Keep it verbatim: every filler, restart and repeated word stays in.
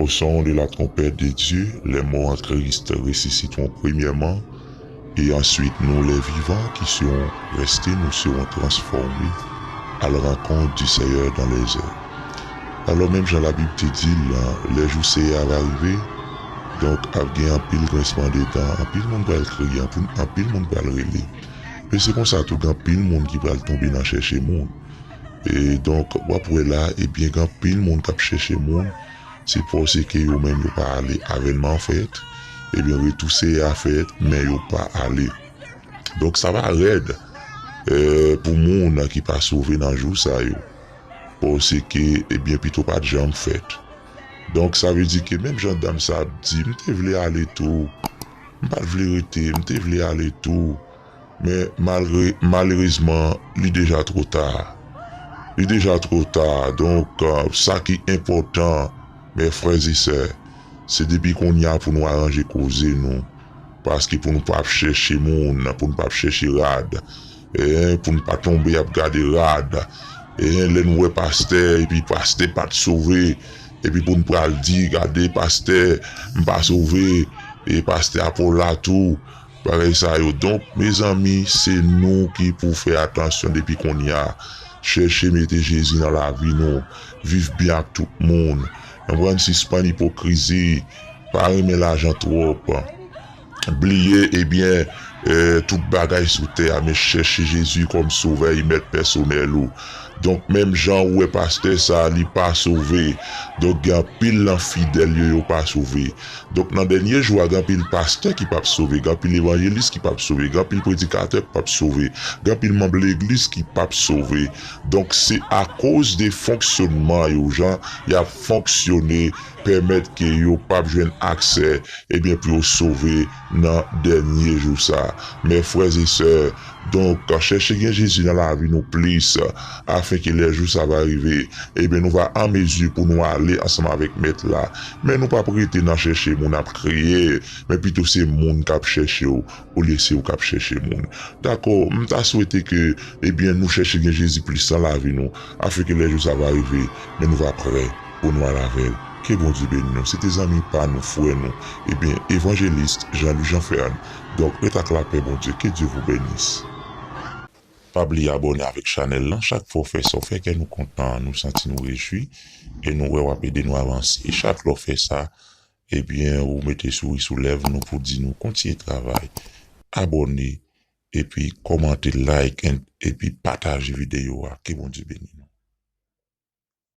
Au son de la trompette de Dieu, les morts en Christ ressusciteront premièrement, et ensuite nous les vivants qui serons restés, nous serons transformés à la rencontre du Seigneur dans les airs. Alò, menm jan Labib te di l, lè jou Seyè a va rive, donk, ap gen anpil grensman de dan, anpil moun pral kriye, anpil, anpil moun pral rele. Men se konsa tou, gen anpil moun ki pral tonbe nan chèche moun. E donk, w ap wè la, ebyen, gen anpil moun k ap chèche moun. Se paske yo menm yo pa ale. Avènman fèt, ebyen, retou Seyè a fèt, men yo pa ale. Donk, sa va rèd, eh, pou moun ki pa sove nan jou sa yo. Paske, ebyen, pito pa t janm fèt. Donk, sa vle di ke menm jan dam sa ap di, "M te vle ale tou, m pa t vle rete, m te vle ale tou." Men malgre, malerezman, li deja twò ta. Li deja twò ta. Donk, eh, sa ki enpòtan, men frè e sè, se depi kounye a pou nou aranje koze nou. Paske pou nou pa ap chèche moun, pou nou pa ap chèche rad, eh, pou nou pa tonbe ap gade rad, eh, lè nou wè pastè, epi pastè pa t sove, epi pou nou pral di, "Gade pastè, m pa sove, e pastè a pa w la tou," bagay sa yo. Donk, mezanmi, se nou ki pou fè atansyon depi kounye a. Chèche mete Jezi nan lavi nou, viv byen ak tout moun. Konprann, sispann ipokrizi, pa renmen lajan twòp. Bliye, ebyen, eh, tout bagay sou tè a, men chèche Jezi kòm sovè e mèt pèsonèl ou. Donk, menm jan ou wè pastè sa a, li pa sove. Donk, gen anpil nan fidèl yo, yo pa sove. Donk, nan dènye jou a, gen anpil pastè ki p ap sove, gen anpil evanjelis ki p ap sove, gen anpil predikatè ki p ap sove, gen anpil manm legliz ki p ap sove. Donk, se akoz de fonksyonman yo, jan y ap fonksyone, pèmèt ke yo p ap jwenn aksè, ebyen, pou yo sove nan dènye jou sa. Men frè e sè, donk, chèche gen Jezi nan lavi nou plis, afen ke lè jou sa va rive, ebyen, nou va an mezi pou nou ale ansanm avèk Mèt la. Men nou p ap rete nan chèche moun ap kriye, men pito se moun k ap chèche w, olye se ou k ap chèche moun. Dakò, m ta swete ke, ebyen, nou chèche gen Jezi plis nan lavi nou, afen ke lè jou sa va rive, men nou va prè pou nou al avè l. Ke Bondye beni nou. Se te zanmi pa nou, frè nou, ebyen, evanjelis Jean Louis Jean Fern. Donk, ret ak lapè Bondye. Que Dieu vous bénisse. Pa bliye abòne avèk chanèl lan. Chak fwa w fè sa, w fè kè nou kontan, nou santi nou rejwi, e nou wè w ap ede nou avanse. E chak lè w fè sa, ebyen, ou mete souri sou lèv nou pou di nou kontinye travay. Abòne, epi kòmante, like, and, epi pataje videyo a. Ke Bondye beni nou.